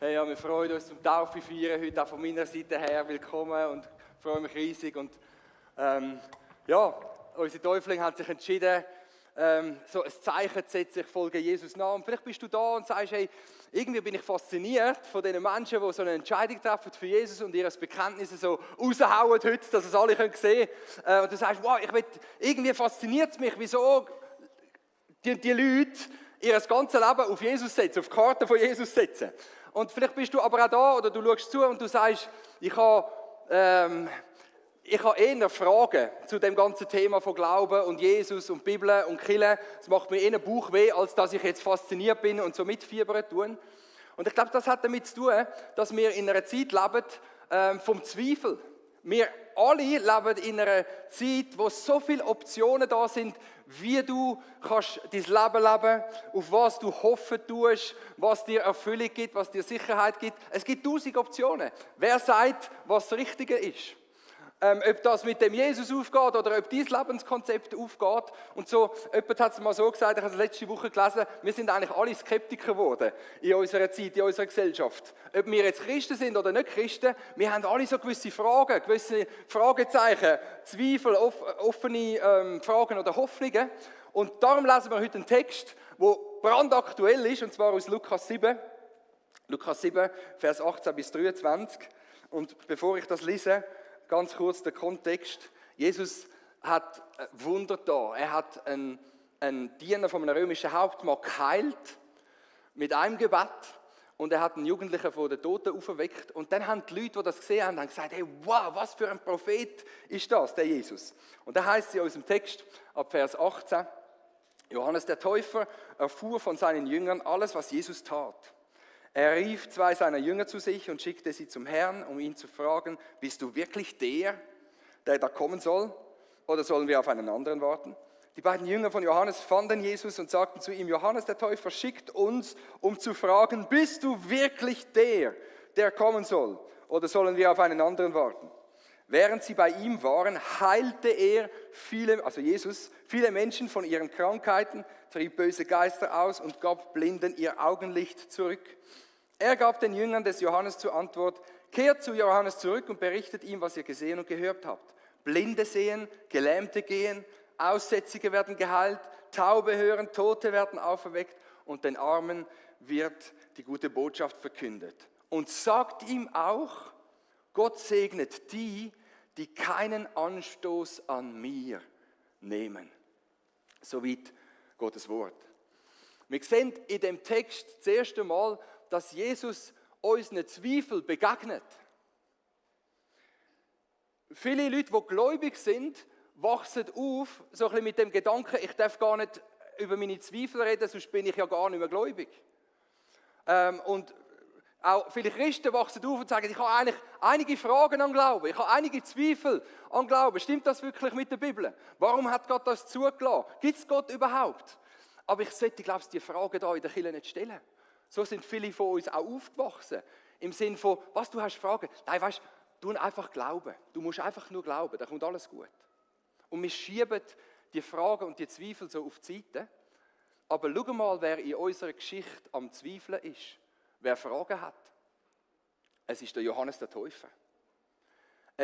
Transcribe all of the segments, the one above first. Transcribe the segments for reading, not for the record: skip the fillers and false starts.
Hey, ja, wir freuen uns zum Taufe feiern, heute auch von meiner Seite her. Willkommen und freue mich riesig. Und unsere Täuflinge haben sich entschieden, so ein Zeichen zu setzen, ich folge Jesus nach. Und vielleicht bist du da und sagst, hey, irgendwie bin ich fasziniert von den Menschen, die so eine Entscheidung treffen für Jesus und ihr Bekenntnis so raushauen heute, dass es alle sehen können. Und du sagst, wow, irgendwie fasziniert es mich, wieso die Leute ihr ganzes Leben auf Jesus setzen, auf die Karte von Jesus setzen. Und vielleicht bist du aber auch da oder du schaust zu und du sagst, ich habe eher Fragen zu dem ganzen Thema von Glauben und Jesus und Bibel und Kirche. Es macht mir eher Bauchweh, als dass ich jetzt fasziniert bin und so mitfiebern tue. Und ich glaube, das hat damit zu tun, dass wir in einer Zeit leben vom Zweifel. Wir alle leben in einer Zeit, wo so viele Optionen da sind, wie du kannst dein Leben leben, auf was du hoffen tust, was dir Erfüllung gibt, was dir Sicherheit gibt. Es gibt 1000 Optionen. Wer sagt, was das Richtige ist? Ob das mit dem Jesus aufgeht oder ob dein Lebenskonzept aufgeht. Und so, jemand hat es mal so gesagt, ich habe es letzte Woche gelesen, wir sind eigentlich alle Skeptiker geworden in unserer Zeit, in unserer Gesellschaft. Ob wir jetzt Christen sind oder nicht Christen, wir haben alle so gewisse Fragen, gewisse Fragezeichen, Zweifel, offene Fragen oder Hoffnungen. Und darum lesen wir heute einen Text, der brandaktuell ist, und zwar aus Lukas 7. Lukas 7, Vers 18 bis 23. Und bevor ich das lese, ganz kurz der Kontext. Jesus hat Wunder da. Er hat einen Diener von einem römischen Hauptmann geheilt mit einem Gebet und er hat einen Jugendlichen von den Toten auferweckt. Und dann haben die Leute, die das gesehen haben, gesagt, hey, wow, was für ein Prophet ist das, der Jesus. Und da heißt es in unserem Text ab Vers 18, Johannes der Täufer erfuhr von seinen Jüngern alles, was Jesus tat. Er rief 2 seiner Jünger zu sich und schickte sie zum Herrn, um ihn zu fragen, bist du wirklich der da kommen soll? Oder sollen wir auf einen anderen warten? Die beiden Jünger von Johannes fanden Jesus und sagten zu ihm, Johannes der Täufer schickt uns, um zu fragen, bist du wirklich der kommen soll? Oder sollen wir auf einen anderen warten? Während sie bei ihm waren, heilte er Jesus, viele Menschen von ihren Krankheiten, trieb böse Geister aus und gab Blinden ihr Augenlicht zurück. Er gab den Jüngern des Johannes zur Antwort, kehrt zu Johannes zurück und berichtet ihm, was ihr gesehen und gehört habt. Blinde sehen, Gelähmte gehen, Aussätzige werden geheilt, Taube hören, Tote werden auferweckt und den Armen wird die gute Botschaft verkündet. Und sagt ihm auch, Gott segnet die keinen Anstoß an mir nehmen. Soweit Gottes Wort. Wir sehen in dem Text das erste Mal, dass Jesus unseren Zweifel begegnet. Viele Leute, die gläubig sind, wachsen auf so ein bisschen mit dem Gedanken, ich darf gar nicht über meine Zweifel reden, sonst bin ich ja gar nicht mehr gläubig. Und auch viele Christen wachsen auf und sagen, ich habe eigentlich einige Fragen an Glauben, ich habe einige Zweifel an Glauben. Stimmt das wirklich mit der Bibel? Warum hat Gott das zugelassen? Gibt es Gott überhaupt? Aber ich sollte, glaube ich, die Fragen hier in der Kirche nicht stellen. So sind viele von uns auch aufgewachsen. Im Sinne von, was, du hast Fragen? Nein, weißt du, einfach glauben. Du musst einfach nur glauben, dann kommt alles gut. Und wir schieben die Fragen und die Zweifel so auf die Seite. Aber schau mal, wer in unserer Geschichte am Zweifeln ist. Wer Fragen hat, es ist der Johannes der Täufer.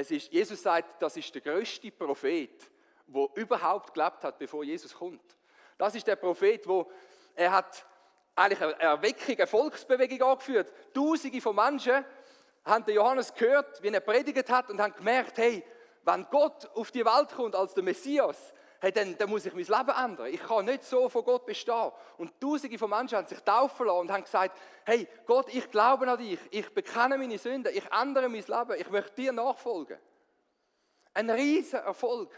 Jesus sagt, das ist der grösste Prophet, der überhaupt gelebt hat, bevor Jesus kommt. Das ist der Prophet, er hat eigentlich eine Erweckung, eine Volksbewegung angeführt. Tausende von Menschen haben den Johannes gehört, wie er predigt hat und haben gemerkt, hey, wenn Gott auf die Welt kommt als der Messias, hey, dann muss ich mein Leben ändern. Ich kann nicht so von Gott bestehen. Und Tausende von Menschen haben sich taufen lassen und haben gesagt, hey Gott, ich glaube an dich, ich bekenne meine Sünden, ich ändere mein Leben, ich möchte dir nachfolgen. Ein riesen Erfolg.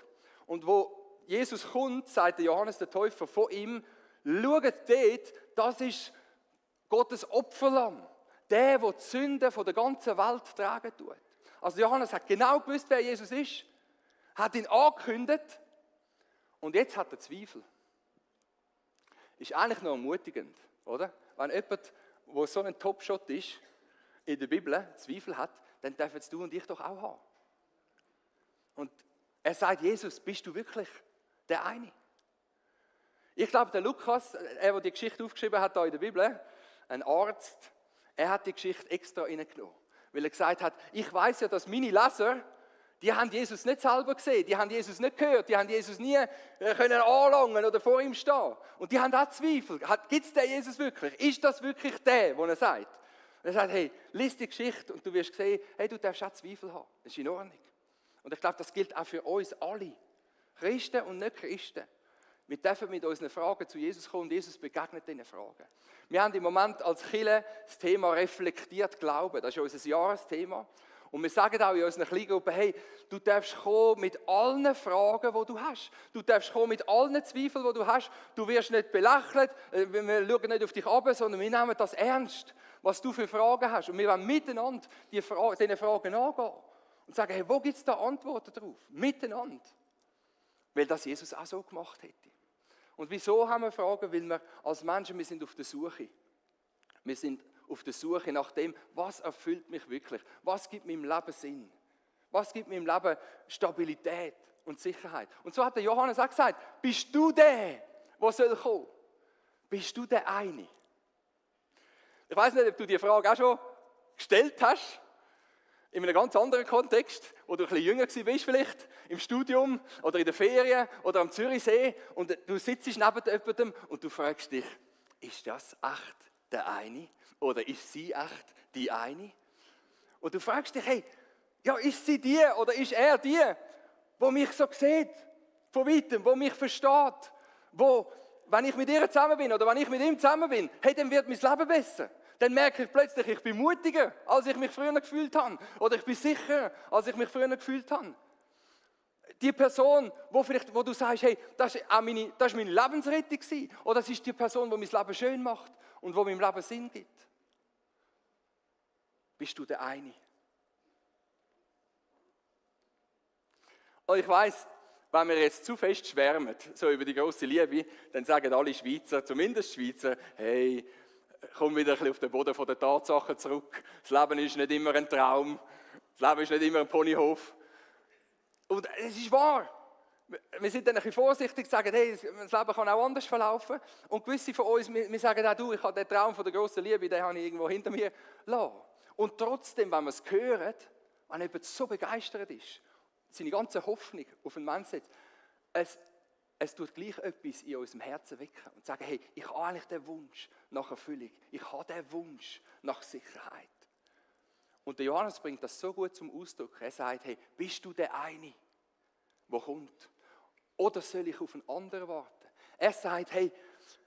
Und wo Jesus kommt, sagt der Johannes der Täufer von ihm, schaut dort, das ist Gottes Opferlamm. Der die Sünden von der ganzen Welt tragen tut. Also Johannes hat genau gewusst, wer Jesus ist, hat ihn angekündigt. Und jetzt hat er Zweifel. Ist eigentlich noch ermutigend, oder? Wenn jemand, der so ein Top-Shot ist, in der Bibel Zweifel hat, dann dürfen du und ich doch auch haben. Und er sagt, Jesus, bist du wirklich der eine? Ich glaube, der Lukas, der die Geschichte aufgeschrieben hat, da in der Bibel, ein Arzt, Er hat die Geschichte extra reingenommen, weil er gesagt hat, ich weiß ja, dass meine Leser, die haben Jesus nicht selber gesehen, die haben Jesus nicht gehört, die haben Jesus nie können anlangen oder vor ihm stehen. Und die haben auch Zweifel. Gibt es den Jesus wirklich? Ist das wirklich der, der er sagt? Und er sagt, hey, lies die Geschichte und du wirst sehen, hey, du darfst auch Zweifel haben. Das ist in Ordnung. Und ich glaube, das gilt auch für uns alle. Christen und nicht Christen. Wir dürfen mit unseren Fragen zu Jesus kommen und Jesus begegnet diesen Fragen. Wir haben im Moment als Kirche das Thema reflektiert Glauben. Das ist unser Jahresthema. Und wir sagen auch in unseren Kleingruppen, hey, du darfst kommen mit allen Fragen, die du hast. Du darfst kommen mit allen Zweifeln, die du hast. Du wirst nicht belächelt, wir schauen nicht auf dich runter, sondern wir nehmen das ernst, was du für Fragen hast. Und wir wollen miteinander diesen Fragen angehen und sagen, hey, wo gibt es da Antworten drauf? Miteinander. Weil das Jesus auch so gemacht hätte. Und wieso haben wir Fragen? Weil wir als Menschen, wir sind auf der Suche. Wir sind auf der Suche nach dem, was erfüllt mich wirklich? Was gibt meinem Leben Sinn? Was gibt meinem Leben Stabilität und Sicherheit? Und so hat der Johannes auch gesagt, bist du der, der soll kommen? Bist du der eine? Ich weiß nicht, ob du die Frage auch schon gestellt hast, in einem ganz anderen Kontext, wo du ein bisschen jünger warst vielleicht, im Studium oder in der Ferien oder am Zürichsee und du sitzt neben jemandem und du fragst dich, ist das echt der eine oder ist sie echt die eine? Und du fragst dich, hey, ja, ist sie die oder ist er die, wo mich so sieht, von weitem, wo mich versteht, wo, wenn ich mit ihr zusammen bin oder wenn ich mit ihm zusammen bin, hey, dann wird mein Leben besser. Dann merke ich plötzlich, ich bin mutiger, als ich mich früher gefühlt habe. Oder ich bin sicherer, als ich mich früher gefühlt habe. Die Person, wo du sagst, hey, das war meine Lebensrettung gewesen. Oder das ist die Person, die mein Leben schön macht und die meinem Leben Sinn gibt. Bist du der eine? Und ich weiss, wenn wir jetzt zu fest schwärmen, so über die grosse Liebe, dann sagen alle Schweizer, zumindest Schweizer, hey, komm wieder ein bisschen auf den Boden der Tatsachen zurück. Das Leben ist nicht immer ein Traum. Das Leben ist nicht immer ein Ponyhof. Und es ist wahr. Wir sind dann ein bisschen vorsichtig, sagen, hey, das Leben kann auch anders verlaufen. Und gewisse von uns, wir sagen auch, du, ich habe den Traum von der grossen Liebe, den habe ich irgendwo hinter mir gelassen. Und trotzdem, wenn wir es hören, wenn jemand so begeistert ist, seine ganze Hoffnung auf einen Mann setzt, es tut gleich etwas in unserem Herzen wecken und sagen, hey, ich habe eigentlich den Wunsch nach Erfüllung. Ich habe den Wunsch nach Sicherheit. Und der Johannes bringt das so gut zum Ausdruck. Er sagt, hey, bist du der eine, der kommt? Oder soll ich auf einen anderen warten? Er sagt, hey,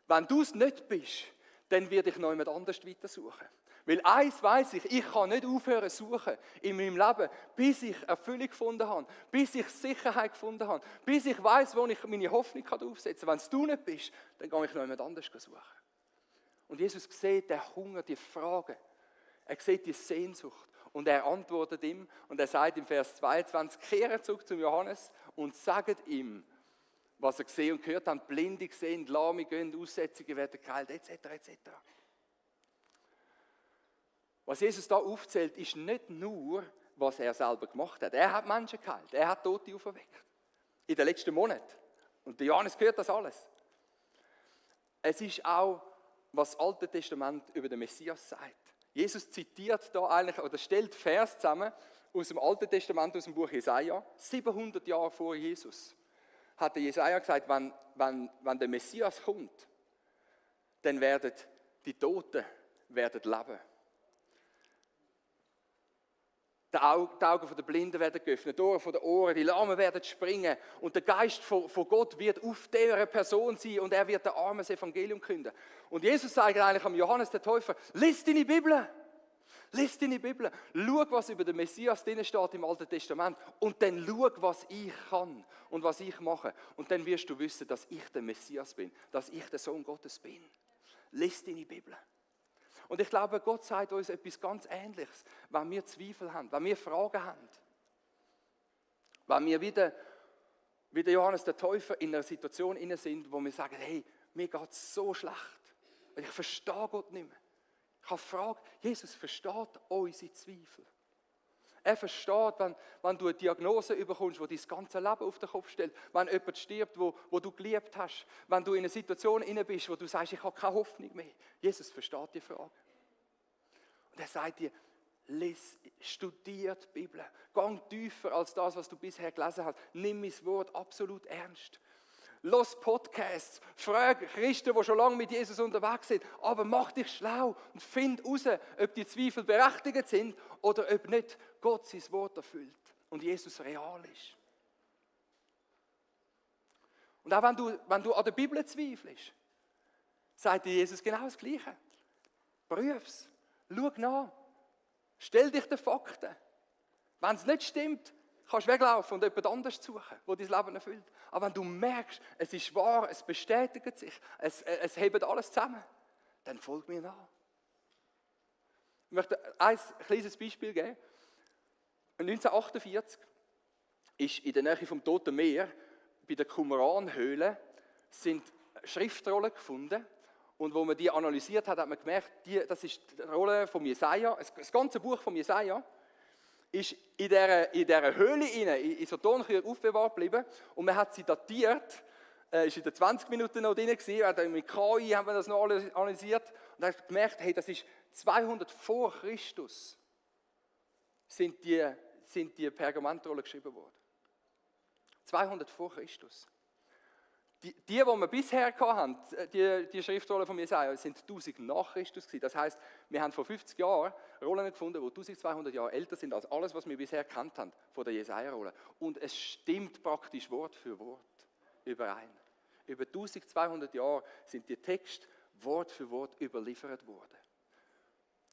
wenn du es nicht bist, dann werde ich noch jemand anders weitersuchen. Weil eins weiss ich kann nicht aufhören zu suchen in meinem Leben, bis ich Erfüllung gefunden habe, bis ich Sicherheit gefunden habe, bis ich weiss, wo ich meine Hoffnung aufsetzen kann. Wenn es du nicht bist, dann gehe ich noch jemand anders suchen. Und Jesus sieht den Hunger, die Frage. Er sieht die Sehnsucht und er antwortet ihm und er sagt im Vers 22, kehre zurück zum Johannes und sagt ihm, was er gesehen und gehört hat, Blinde gesehen, Lahme gehen, Aussätzige werden geheilt, etc., etc. Was Jesus da aufzählt, ist nicht nur, was er selber gemacht hat. Er hat Menschen geheilt, er hat Tote auferweckt. In den letzten Monaten. Und der Johannes hört das alles. Es ist auch, was das Alte Testament über den Messias sagt. Jesus zitiert da eigentlich, oder stellt Vers zusammen aus dem Alten Testament, aus dem Buch Jesaja, 700 Jahre vor Jesus. Hat der Jesaja gesagt, wenn der Messias kommt, dann werden die Toten leben. Die Augen der Blinden werden geöffnet, die Ohren der Ohren, die Lahmen werden springen und der Geist von Gott wird auf dieser Person sein und er wird den Armen das Evangelium künden. Und Jesus sagt eigentlich am Johannes der Täufer, lies deine Bibel, schau, was über den Messias drin steht im Alten Testament und dann schau, was ich kann und was ich mache. Und dann wirst du wissen, dass ich der Messias bin, dass ich der Sohn Gottes bin. Lies deine Bibel. Und ich glaube, Gott sagt uns etwas ganz Ähnliches, wenn wir Zweifel haben, wenn wir Fragen haben. Wenn wir wieder wie der Johannes der Täufer in einer Situation sind, wo wir sagen, hey, mir geht es so schlecht. Ich verstehe Gott nicht mehr. Ich habe Frage, Jesus versteht unsere Zweifel. Er versteht, wenn du eine Diagnose bekommst, die dein ganzes Leben auf den Kopf stellt, wenn jemand stirbt, wo du geliebt hast, wenn du in einer Situation inne bist, wo du sagst, ich habe keine Hoffnung mehr. Jesus versteht die Frage. der sagt dir, studiert die Bibel. Gang tiefer als das, was du bisher gelesen hast. Nimm mein Wort absolut ernst. Los Podcasts, frag Christen, die schon lange mit Jesus unterwegs sind, aber mach dich schlau und find raus, ob die Zweifel berechtigt sind oder ob nicht Gott sein Wort erfüllt und Jesus real ist. Und auch wenn du an der Bibel zweifelst, sagt dir Jesus genau das Gleiche. Prüf's, schau nach, stell dich den Fakten. Wenn es nicht stimmt, kannst du weglaufen und jemand anderes suchen, der dein Leben erfüllt. Aber wenn du merkst, es ist wahr, es bestätigt sich, es hebt alles zusammen, dann folg mir nach. Ich möchte ein kleines Beispiel geben. 1948 ist in der Nähe vom Toten Meer, bei der Qumran-Höhle, sind Schriftrollen gefunden. Und wo man die analysiert hat, hat man gemerkt, das ist die Rolle von Jesaja, das ganze Buch von Jesaja, ist in dieser Höhle in so Tonküchen aufbewahrt geblieben und man hat sie datiert, ist in den 20 Minuten noch drin gewesen, mit KI haben wir das noch analysiert und hat gemerkt, hey, das ist 200 vor Christus sind die Pergamentrollen geschrieben worden. 200 vor Christus. Die wir bisher hatten, die Schriftrollen von Jesaja, sind 1000 nach Christus gewesen. Das heisst, wir haben vor 50 Jahren Rollen gefunden, die 1200 Jahre älter sind als alles, was wir bisher gekannt haben von der Jesaja-Rolle. Und es stimmt praktisch Wort für Wort überein. Über 1200 Jahre sind die Texte Wort für Wort überliefert worden.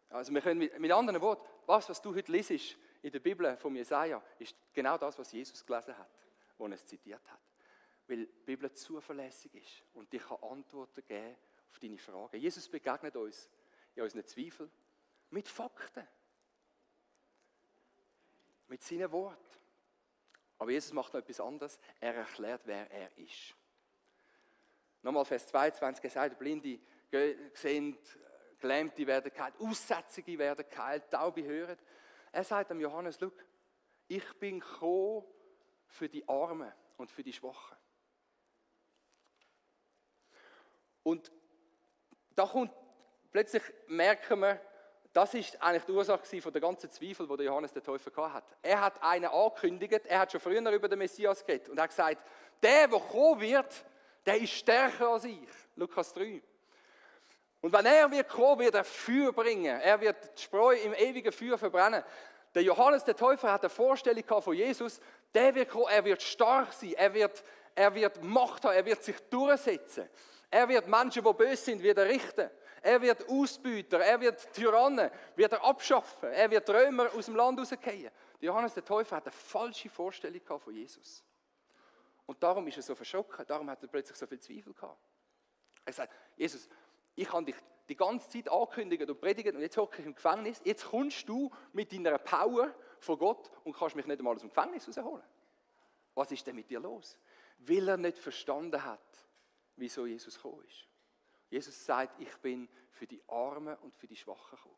Also wir können mit anderen Worten, was du heute liest in der Bibel von Jesaja, ist genau das, was Jesus gelesen hat, als er es zitiert hat. Weil die Bibel zuverlässig ist und dir kann Antworten geben auf deine Fragen. Jesus begegnet uns in unseren Zweifeln mit Fakten, mit seinen Worten. Aber Jesus macht noch etwas anderes. Er erklärt, wer er ist. Nochmal Vers 22, er sagt, Blinde sehen, Gelähmte werden geheilt, Aussätzige werden geheilt, Taube hören. Er sagt dem Johannes, schau, ich bin gekommen für die Armen und für die Schwachen. Und da kommt, plötzlich merken wir, das ist eigentlich die Ursache von der ganzen Zweifel, die Johannes der Täufer hatte. Er hat einen angekündigt, er hat schon früher über den Messias geredet und hat gesagt, der kommen wird, der ist stärker als ich. Lukas 3. Und wenn er wird kommen, wird er Feuer bringen. Er wird die Spreu im ewigen Feuer verbrennen. Der Johannes der Täufer hat eine Vorstellung von Jesus, der wird kommen, er wird stark sein, er wird Macht haben, er wird sich durchsetzen. Er wird Menschen, die böse sind, wieder richten. Er wird Ausbeuter, er wird Tyrannen, wieder abschaffen. Er wird Römer aus dem Land rausgehen. Johannes der Täufer hat eine falsche Vorstellung von Jesus. Und darum ist er so verschrocken, darum hat er plötzlich so viel Zweifel gehabt. Er sagt, Jesus, ich habe dich die ganze Zeit angekündigt und predigt und jetzt hocke ich im Gefängnis. Jetzt kommst du mit deiner Power von Gott und kannst mich nicht einmal aus dem Gefängnis rausholen. Was ist denn mit dir los? Weil er nicht verstanden hat, wieso Jesus gekommen ist. Jesus sagt, ich bin für die Armen und für die Schwachen gekommen.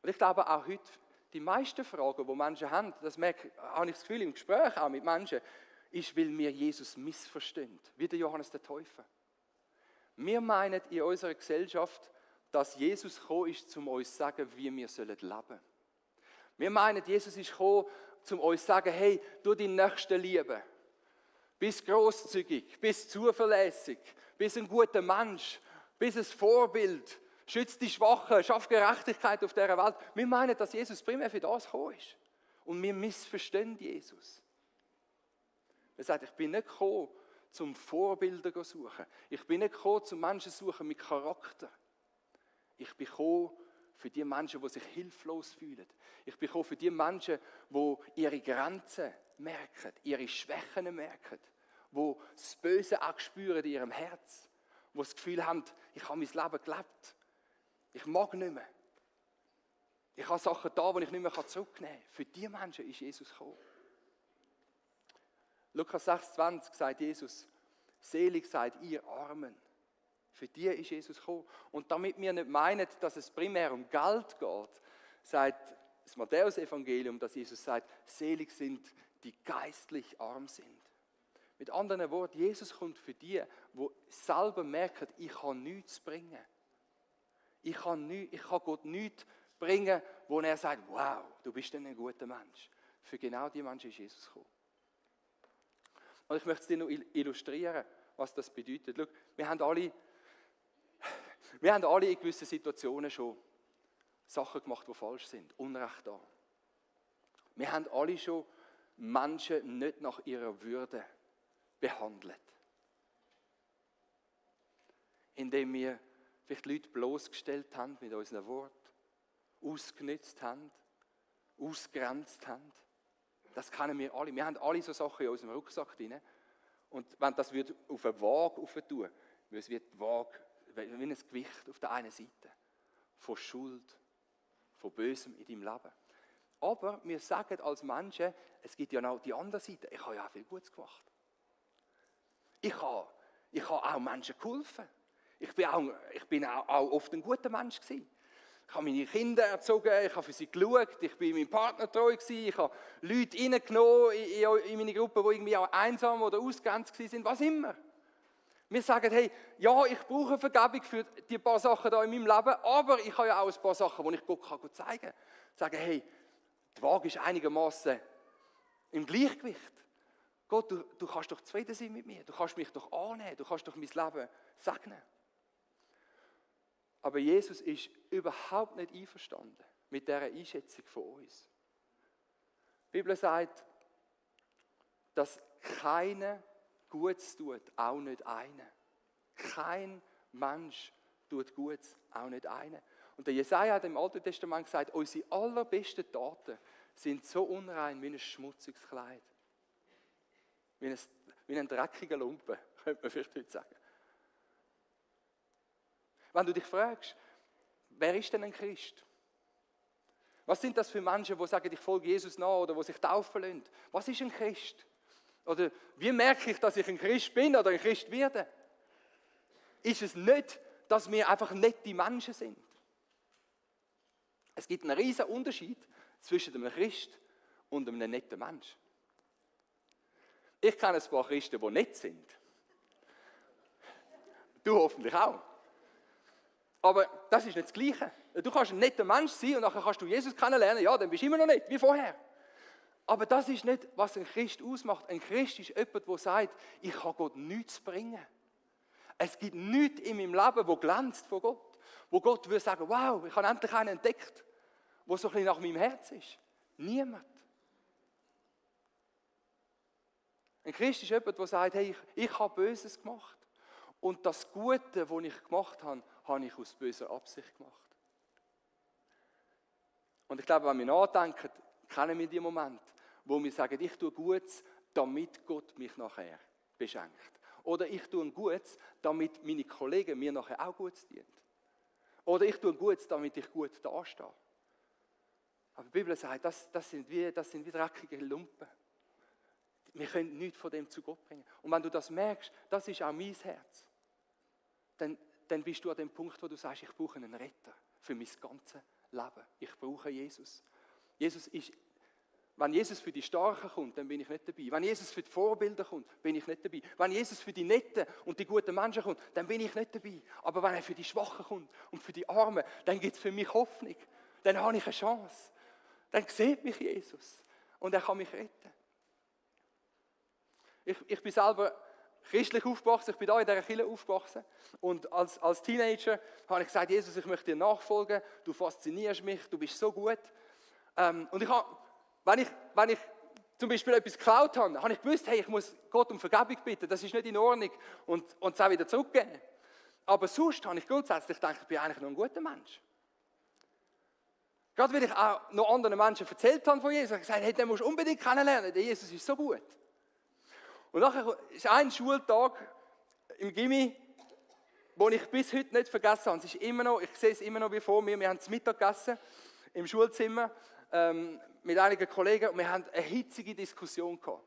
Und ich glaube auch heute, die meisten Fragen, die Menschen haben, das habe ich das Gefühl im Gespräch auch mit Menschen, ist, weil wir Jesus missverstehen, wie der Johannes der Täufer. Wir meinen in unserer Gesellschaft, dass Jesus gekommen ist, um uns zu sagen, wie wir leben sollen. Wir meinen, Jesus ist gekommen, um uns zu sagen, hey, du deinen Nächsten lieben. Bist grosszügig, bist zuverlässig, bist ein guter Mensch, bist ein Vorbild, schützt die Schwachen, schaff Gerechtigkeit auf dieser Welt. Wir meinen, dass Jesus primär für das gekommen ist. Und wir missverstehen Jesus. Er sagt, ich bin nicht gekommen, zum Vorbilder zu suchen. Ich bin nicht gekommen, zum Menschen zu suchen mit Charakter. Ich bin gekommen für die Menschen, die sich hilflos fühlen. Ich bin gekommen für die Menschen, die ihre Grenzen merken, ihre Schwächen merken, die das Böse auch spüren in ihrem Herz, die das Gefühl haben, ich habe mein Leben gelebt, ich mag nicht mehr. Ich habe Sachen da, die ich nicht mehr zurücknehmen kann. Für diese Menschen ist Jesus gekommen. Lukas 6,20 sagt Jesus, selig seid ihr Armen. Für die ist Jesus gekommen. Und damit wir nicht meinen, dass es primär um Geld geht, sagt das Matthäus-Evangelium, dass Jesus sagt, selig sind, die geistlich arm sind. Mit anderen Worten, Jesus kommt für die selber merken, ich habe nichts zu bringen. Ich kann Gott nichts bringen, wo er sagt, wow, du bist ein guter Mensch. Für genau die Menschen ist Jesus gekommen. Und ich möchte es dir noch illustrieren, was das bedeutet. Schau, wir haben alle in gewissen Situationen schon Sachen gemacht, die falsch sind, Unrecht da. Wir haben alle schon Menschen nicht nach ihrer Würde behandelt. Indem wir vielleicht Leute bloßgestellt haben mit unseren Worten, ausgenutzt haben, ausgrenzt haben. Das kennen wir alle. Wir haben alle so Sachen in unserem Rucksack drin. Und wenn das auf eine Waage aufentun, würde es wie die Waage, wie ein Gewicht auf der einen Seite. Von Schuld, von Bösem in deinem Leben. Aber wir sagen als Menschen, es gibt ja noch die andere Seite. Ich habe ja auch viel Gutes gemacht. Ich habe auch Menschen geholfen. Ich bin auch oft ein guter Mensch gewesen. Ich habe meine Kinder erzogen, ich habe für sie geschaut, ich bin meinem Partner treu gewesen, ich habe Leute reingenommen in meine Gruppe, die irgendwie auch einsam oder ausgegrenzt waren, was immer. Wir sagen, hey, ja, ich brauche Vergebung für die paar Sachen da in meinem Leben, aber ich habe ja auch ein paar Sachen, die ich Gott zeigen kann. Sagen, hey, die Waage ist einigermaßen im Gleichgewicht. Gott, du kannst doch zufrieden sein mit mir, du kannst mich doch annehmen, du kannst doch mein Leben segnen. Aber Jesus ist überhaupt nicht einverstanden mit dieser Einschätzung von uns. Die Bibel sagt, dass keiner Gutes tut, auch nicht einer. Kein Mensch tut Gutes, auch nicht einer. Und der Jesaja hat im Alten Testament gesagt, unsere allerbesten Taten sind so unrein wie ein schmutziges Kleid. Wie ein dreckiger Lumpen, könnte man vielleicht heute sagen. Wenn du dich fragst, wer ist denn ein Christ? Was sind das für Menschen, die sagen, ich folge Jesus nach oder die sich taufen lassen? Was ist ein Christ? Oder wie merke ich, dass ich ein Christ bin oder ein Christ werde? Ist es nicht, dass wir einfach nette Menschen sind? Es gibt einen riesen Unterschied zwischen einem Christ und einem netten Mensch. Ich kenne ein paar Christen, die nett sind. Du hoffentlich auch. Aber das ist nicht das Gleiche. Du kannst ein netter Mensch sein und nachher kannst du Jesus kennenlernen. Ja, dann bist du immer noch nett, wie vorher. Aber das ist nicht, was ein Christ ausmacht. Ein Christ ist jemand, der sagt, ich kann Gott nichts bringen. Es gibt nichts in meinem Leben, das glänzt von Gott. Wo Gott würde sagen, wow, ich habe endlich einen entdeckt, der so ein bisschen nach meinem Herz ist. Niemand. Ein Christ ist jemand, der sagt, hey, ich habe Böses gemacht. Und das Gute, was ich gemacht habe, habe ich aus böser Absicht gemacht. Und ich glaube, wenn wir nachdenken, kennen wir die Momente, wo wir sagen, ich tue Gutes, damit Gott mich nachher beschenkt. Oder ich tue Gutes, damit meine Kollegen mir nachher auch Gutes dienen. Oder ich tue Gutes, damit ich gut dastehe. Aber die Bibel sagt, das sind wie dreckige Lumpen. Wir können nichts von dem zu Gott bringen. Und wenn du das merkst, das ist auch mein Herz, dann bist du an dem Punkt, wo du sagst, ich brauche einen Retter für mein ganzes Leben. Ich brauche Jesus. Wenn Jesus für die Starken kommt, dann bin ich nicht dabei. Wenn Jesus für die Vorbilder kommt, bin ich nicht dabei. Wenn Jesus für die Netten und die guten Menschen kommt, dann bin ich nicht dabei. Aber wenn er für die Schwachen kommt und für die Armen, dann gibt es für mich Hoffnung. Dann habe ich eine Chance. Dann sieht mich Jesus und er kann mich retten. Ich bin selber christlich aufgewachsen, ich bin da in dieser Kirche aufgewachsen und als Teenager habe ich gesagt, Jesus, ich möchte dir nachfolgen, du faszinierst mich, du bist so gut. Und wenn ich zum Beispiel etwas geklaut habe ich gewusst, hey, ich muss Gott um Vergebung bitten, das ist nicht in Ordnung und es auch wieder zurückgeben. Aber sonst habe ich grundsätzlich gedacht, ich bin eigentlich noch ein guter Mensch. Gerade weil ich auch noch anderen Menschen erzählt habe von Jesus, habe ich gesagt, hey, den musst du unbedingt kennenlernen, der Jesus ist so gut. Und nachher ist ein Schultag im Gimmi, den ich bis heute nicht vergessen habe. Es ist immer noch, ich sehe es immer noch wie vor mir. Wir haben zu Mittag gegessen im Schulzimmer mit einigen Kollegen und wir haben eine hitzige Diskussion gehabt.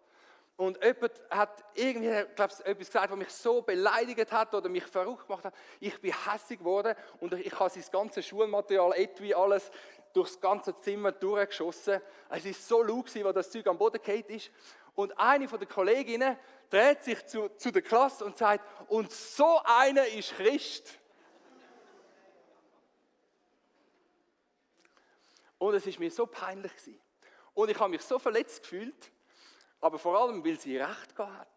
Und jemand hat irgendwie, glaube ich, etwas gesagt, was mich so beleidigt hat oder mich verrückt gemacht hat. Ich bin hässig geworden und ich habe sein ganzes Schulmaterial, Etui, alles durchs ganze Zimmer durchgeschossen. Es war so laut, als das Zeug am Boden gefallen ist. Und eine von den Kolleginnen dreht sich zu der Klasse und sagt, und so einer ist Christ. Und es war mir so peinlich gewesen. Und ich habe mich so verletzt gefühlt, aber vor allem, weil sie recht gehabt hat.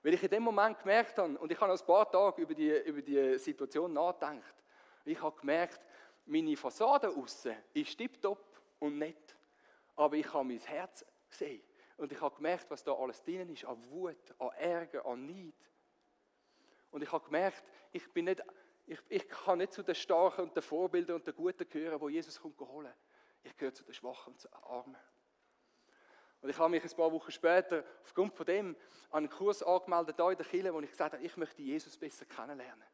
Weil ich in dem Moment gemerkt habe, und ich habe noch ein paar Tage über die Situation nachgedacht, ich habe gemerkt, meine Fassade aussen ist tipptopp und nett, aber ich habe mein Herz gesehen und ich habe gemerkt, was da alles drin ist, an Wut, an Ärger, an Neid. Und ich habe gemerkt, ich kann nicht zu den Starken und den Vorbildern und den Guten gehören, wo Jesus kommt holen. Ich gehöre zu den Schwachen und zu den Armen. Und ich habe mich ein paar Wochen später aufgrund von dem an einen Kurs angemeldet, hier in der Kirche, wo ich gesagt habe, ich möchte Jesus besser kennenlernen.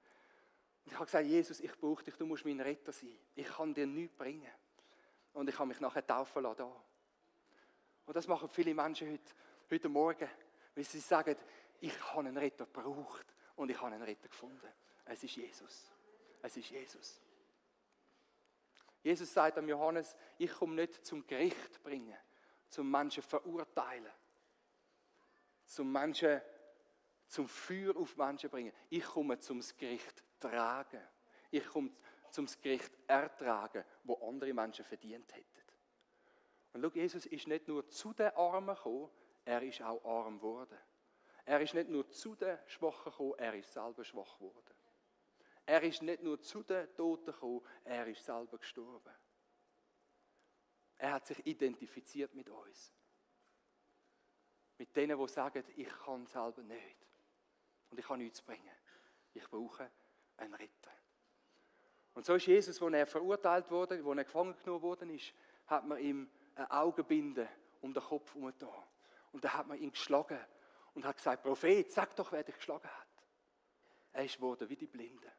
Und ich habe gesagt, Jesus, ich brauche dich, du musst mein Retter sein. Ich kann dir nichts bringen. Und ich habe mich nachher taufen lassen. Da. Und das machen viele Menschen heute Morgen, weil sie sagen, ich habe einen Retter gebraucht und ich habe einen Retter gefunden. Es ist Jesus. Es ist Jesus. Jesus sagt am Johannes, ich komme nicht zum Gericht bringen, zum Menschen verurteilen, zum Feuer auf Menschen bringen. Ich komme zum Gericht tragen. Ich komme zum Gericht ertragen, wo andere Menschen verdient hätten. Und schau, Jesus ist nicht nur zu den Armen gekommen, er ist auch arm geworden. Er ist nicht nur zu den Schwachen gekommen, er ist selber schwach geworden. Er ist nicht nur zu den Toten gekommen, er ist selber gestorben. Er hat sich identifiziert mit uns. Mit denen, die sagen, ich kann selber nicht. Und ich kann nichts bringen. Ich brauche einen Retter. Und so ist Jesus, als er verurteilt wurde, als er gefangen genommen worden ist, hat man ihm eine Augenbinde um den Kopf herumgetan. Und dann hat man ihn geschlagen und hat gesagt, Prophet, sag doch, wer dich geschlagen hat. Er ist geworden wie die Blinde.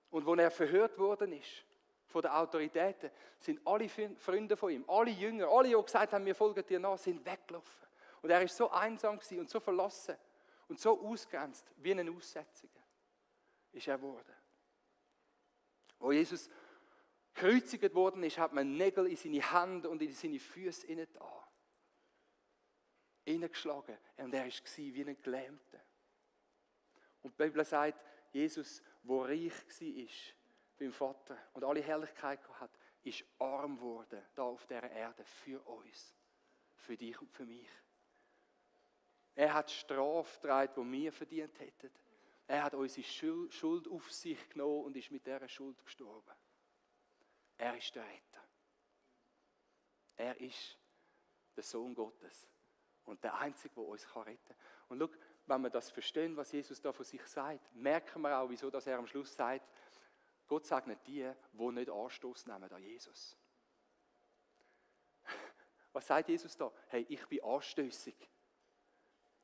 Und als er verhört worden ist von den Autoritäten, sind alle Freunde von ihm, alle Jünger, alle, die gesagt haben, wir folgen dir nach, sind weggelaufen. Und er ist so einsam gewesen und so verlassen und so ausgegrenzt, wie ein Aussätziger ist er geworden. Als Jesus gekreuzigt worden ist, hat man Nägel in seine Hände und in seine Füße hineingeschlagen. Und er war wie ein Gelähmter. Und die Bibel sagt, Jesus, der reich war beim Vater und alle Herrlichkeit hat, ist arm geworden, da auf dieser Erde, für uns, für dich und für mich. Er hat die Strafe getragen, die wir verdient hätten. Er hat unsere Schuld auf sich genommen und ist mit dieser Schuld gestorben. Er ist der Retter. Er ist der Sohn Gottes und der Einzige, der uns retten kann. Und schau, wenn wir das verstehen, was Jesus da von sich sagt, merken wir auch, wieso dass er am Schluss sagt, Gott segnet die, die nicht Anstoß nehmen an Jesus. Was sagt Jesus da? Hey, ich bin anstößig.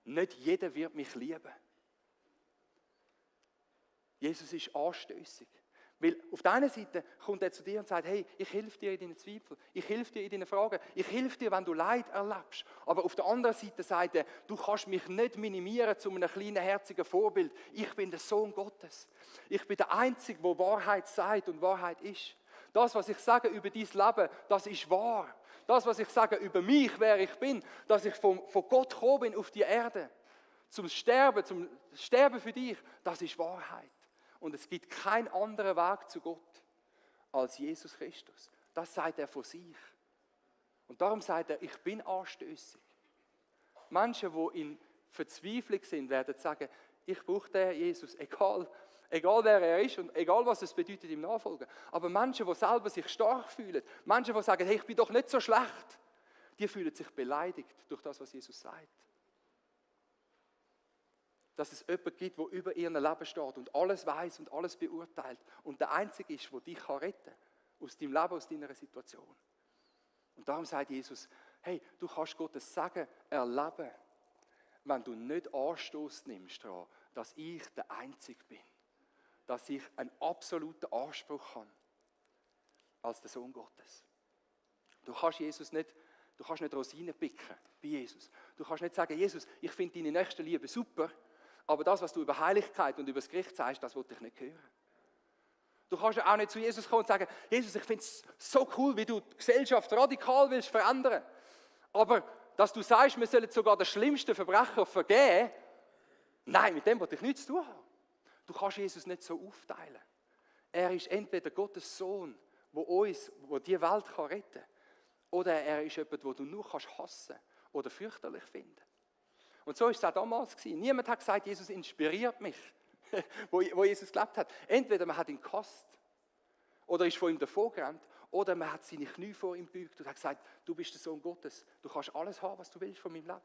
Nicht jeder wird mich lieben. Jesus ist anstößig. Weil auf der einen Seite kommt er zu dir und sagt, hey, ich helfe dir in deinen Zweifeln, ich helfe dir in deinen Fragen, ich helfe dir, wenn du Leid erlebst. Aber auf der anderen Seite sagt er, du kannst mich nicht minimieren zu einem kleinen, herzigen Vorbild. Ich bin der Sohn Gottes. Ich bin der Einzige, der Wahrheit sagt und Wahrheit ist. Das, was ich sage über dein Leben, das ist wahr. Das, was ich sage über mich, wer ich bin, dass ich von Gott gekommen bin auf die Erde, zum Sterben für dich, das ist Wahrheit. Und es gibt keinen anderen Weg zu Gott als Jesus Christus. Das sagt er von sich. Und darum sagt er, ich bin anstößig. Menschen, die in Verzweiflung sind, werden sagen, ich brauche den Jesus, egal wer er ist und egal was es bedeutet, ihm nachfolgen. Aber Menschen, die selber sich stark fühlen, Menschen, die sagen, hey, ich bin doch nicht so schlecht, die fühlen sich beleidigt durch das, was Jesus sagt. Dass es jemanden gibt, der über ihrem Leben steht und alles weiß und alles beurteilt und der Einzige ist, der dich retten kann, aus deinem Leben, aus deiner Situation. Und darum sagt Jesus, hey, du kannst Gottes Segen erleben, wenn du nicht Anstoß nimmst daran, dass ich der Einzige bin, dass ich einen absoluten Anspruch habe als der Sohn Gottes. Du kannst nicht Rosinen picken bei Jesus. Du kannst nicht sagen, Jesus, ich finde deine Nächstenliebe super, aber das, was du über Heiligkeit und über das Gericht sagst, das will ich nicht hören. Du kannst auch nicht zu Jesus kommen und sagen, Jesus, ich finde es so cool, wie du die Gesellschaft radikal willst verändern. Aber dass du sagst, wir sollen sogar den schlimmsten Verbrecher vergeben, nein, mit dem will ich nichts zu tun haben. Du kannst Jesus nicht so aufteilen. Er ist entweder Gottes Sohn, wo die Welt retten kann, oder er ist jemand, den du nur hassen kannst oder fürchterlich finden. Und so war es auch damals gewesen. Niemand hat gesagt, Jesus inspiriert mich, wo Jesus gelebt hat. Entweder man hat ihn gehasst oder ist von ihm davongerannt, oder man hat seine Knie vor ihm gebeugt und hat gesagt, du bist der Sohn Gottes, du kannst alles haben, was du willst von meinem Leben.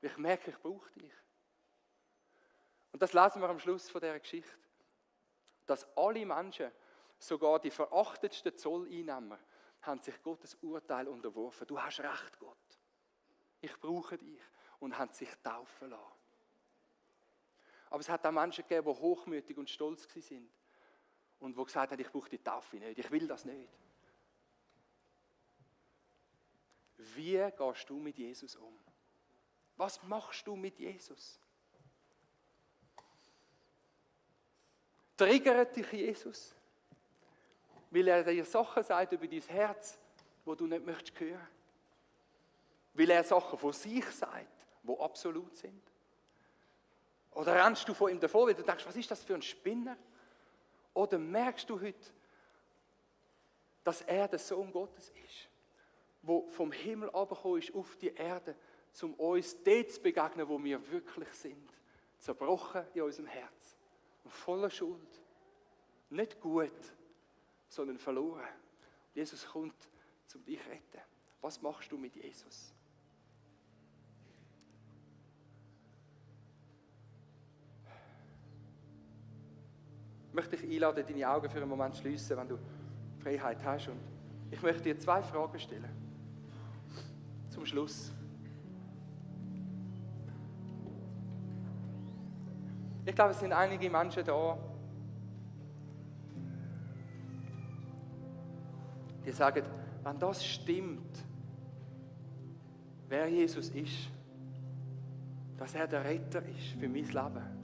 Ich merke, ich brauche dich. Und das lesen wir am Schluss von dieser Geschichte, dass alle Menschen, sogar die verachtetsten Zolleinnehmer, haben sich Gottes Urteil unterworfen. Du hast recht, Gott. Ich brauche dich. Und haben sich taufen lassen. Aber es hat auch Menschen gegeben, die hochmütig und stolz waren. Und die gesagt haben, ich brauche die Taufe nicht, ich will das nicht. Wie gehst du mit Jesus um? Was machst du mit Jesus? Triggert dich Jesus? Weil er dir Sachen sagt über dein Herz, die du nicht möchtest hören? Weil er Sachen von sich sagt, die absolut sind? Oder rennst du von ihm davor, weil du denkst, was ist das für ein Spinner? Oder merkst du heute, dass er der Sohn Gottes ist, der vom Himmel herabgekommen ist auf die Erde, um uns dort zu begegnen, wo wir wirklich sind. Zerbrochen in unserem Herz. Und voller Schuld. Nicht gut, sondern verloren. Jesus kommt, um dich zu retten. Was machst du mit Jesus? Ich möchte dich einladen, deine Augen für einen Moment zu schliessen, wenn du Freiheit hast. Und ich möchte dir 2 Fragen stellen. Zum Schluss. Ich glaube, es sind einige Menschen da, die sagen, wenn das stimmt, wer Jesus ist, dass er der Retter ist für mein Leben,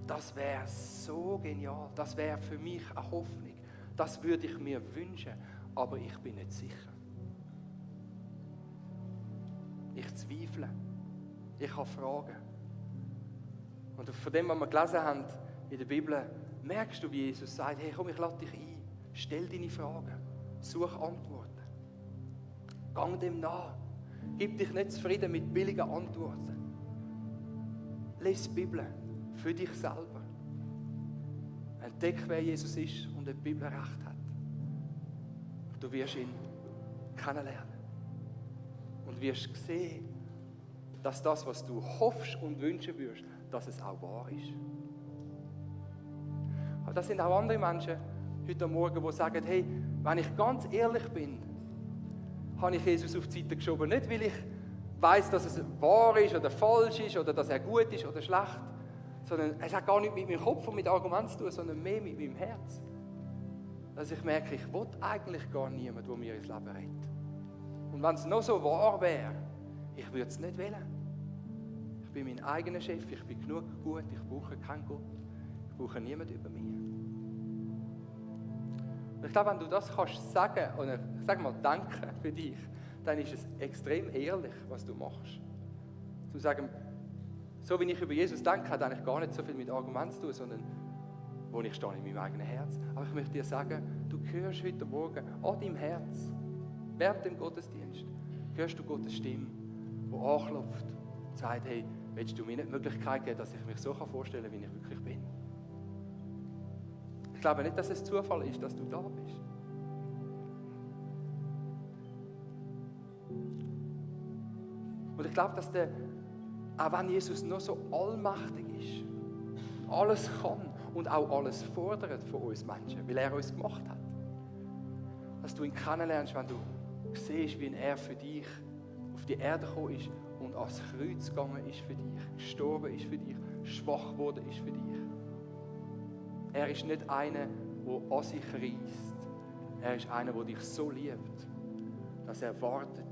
das wäre so genial, das wäre für mich eine Hoffnung, das würde ich mir wünschen, aber ich bin nicht sicher. Ich zweifle, ich habe Fragen. Und von dem, was wir gelesen haben in der Bibel, merkst du, wie Jesus sagt, hey komm, ich lade dich ein, stell deine Fragen, such Antworten. Gang dem nach, gib dich nicht zufrieden mit billigen Antworten. Lies die Bibel für dich selber. Entdeck, wer Jesus ist und ob die Bibel recht hat. Du wirst ihn kennenlernen und wirst sehen, dass das, was du hoffst und wünschen würdest, dass es auch wahr ist. Aber das sind auch andere Menschen heute Morgen, die sagen, hey, wenn ich ganz ehrlich bin, habe ich Jesus auf die Seite geschoben. Nicht, weil ich weiss, dass es wahr ist oder falsch ist oder dass er gut ist oder schlecht, sondern es hat gar nicht mit meinem Kopf und mit Argumenten zu tun, sondern mehr mit meinem Herz. Dass ich merke, ich will eigentlich gar niemanden, der mir ins Leben rettet. Und wenn es noch so wahr wäre, ich würde es nicht wählen. Ich bin mein eigener Chef, ich bin genug gut, ich brauche keinen Gott. Ich brauche niemanden über mich. Und ich glaube, wenn du das kannst sagen, oder ich sage mal denken für dich, dann ist es extrem ehrlich, was du machst. Zu sagen, so wie ich über Jesus denke, hat eigentlich gar nicht so viel mit Argumenten zu tun, sondern wo ich stehe in meinem eigenen Herz. Aber ich möchte dir sagen, du hörst heute Morgen an deinem Herz, während dem Gottesdienst, hörst du Gottes Stimme, die anklopft und sagt, hey, willst du mir nicht die Möglichkeit geben, dass ich mich so vorstellen kann, wie ich wirklich bin? Ich glaube nicht, dass es Zufall ist, dass du da bist. Und ich glaube, dass auch wenn Jesus noch so allmächtig ist, alles kann und auch alles fordert von uns Menschen, weil er uns gemacht hat, dass du ihn kennenlernst, wenn du siehst, wie er für dich auf die Erde gekommen ist und ans Kreuz gegangen ist für dich, gestorben ist für dich, schwach geworden ist für dich. Er ist nicht einer, der an sich reisst. Er ist einer, der dich so liebt, dass er wartet,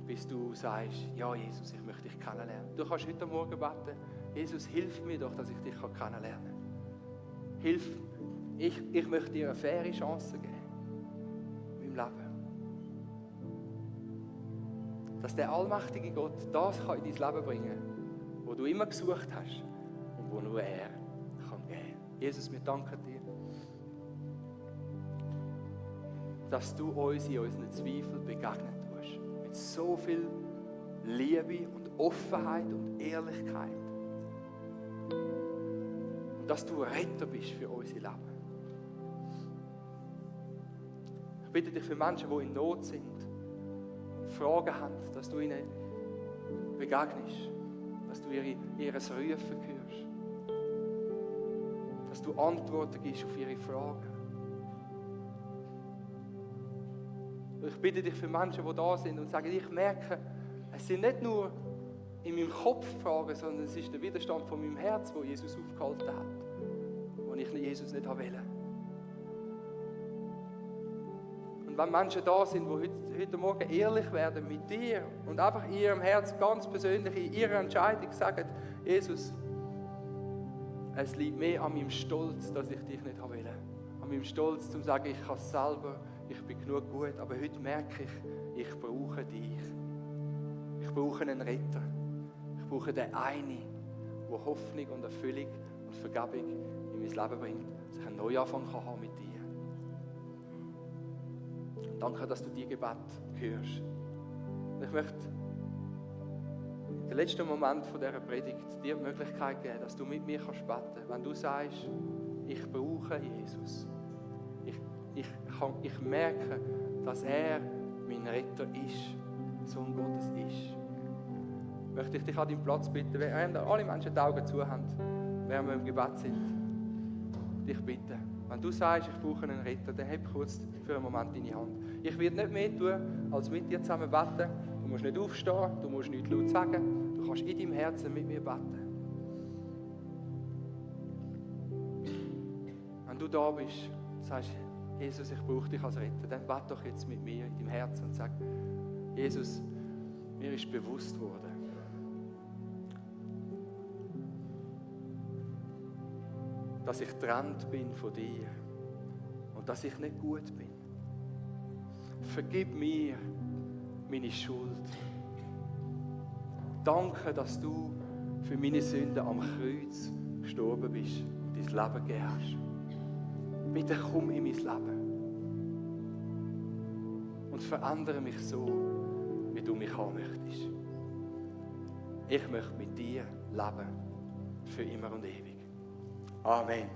bis du sagst, ja Jesus, ich möchte dich kennenlernen. Du kannst heute Morgen beten, Jesus, hilf mir doch, dass ich dich kennenlernen kann. Hilf, ich möchte dir eine faire Chance geben in meinem Leben. Dass der allmächtige Gott das kann in dein Leben bringen kann, wo du immer gesucht hast und wo nur er kann geben. Jesus, wir danken dir. dass du uns in unseren Zweifeln begegnen tust. Mit so viel Liebe und Offenheit und Ehrlichkeit. Und dass du ein Retter bist für unser Leben. Ich bitte dich für Menschen, die in Not sind, Fragen haben, dass du ihnen begegnest, dass du ihr Rufen hörst, dass du Antworten gibst auf ihre Fragen. Und ich bitte dich für Menschen, die da sind und sagen, ich merke, es sind nicht nur in meinem Kopf Fragen, sondern es ist der Widerstand von meinem Herz, wo Jesus aufgehalten hat, wo ich Jesus nicht wollte. Und wenn Menschen da sind, die heute Morgen ehrlich werden mit dir und einfach in ihrem Herz ganz persönlich in ihrer Entscheidung sagen, Jesus, es liegt mehr an meinem Stolz, dass ich dich nicht wollte. An meinem Stolz, zum zu sagen, ich kann es selber, ich bin genug gut, aber heute merke ich brauche dich. Ich brauche einen Retter. Ich brauche den einen, der Hoffnung und Erfüllung und Vergebung in mein Leben bringt, dass ich einen Neuanfang haben mit dir. Danke, dass du die Gebet hörst. Und ich möchte in den letzten Moment von dieser Predigt dir die Möglichkeit geben, dass du mit mir beten kannst. Wenn du sagst, ich brauche Jesus. Ich merke, dass er mein Retter ist, Sohn Gottes ist. Möchte ich dich an deinen Platz bitten, während alle Menschen die Augen zu haben, während wir im Gebet sind, dich bitten. Wenn du sagst, ich brauche einen Retter, dann heb kurz für einen Moment deine Hand. Ich werde nicht mehr tun, als mit dir zusammen beten. Du musst nicht aufstehen, du musst nichts laut sagen. Du kannst in deinem Herzen mit mir beten. Wenn du da bist und sagst, Jesus, ich brauche dich als Retter, dann bete doch jetzt mit mir in deinem Herzen und sag, Jesus, mir ist bewusst worden, dass ich getrennt bin von dir und dass ich nicht gut bin. Vergib mir meine Schuld. Danke, dass du für meine Sünden am Kreuz gestorben bist und dein Leben gegeben hast. Bitte komm in mein Leben und verändere mich so, wie du mich haben möchtest. Ich möchte mit dir leben, für immer und ewig. Amen.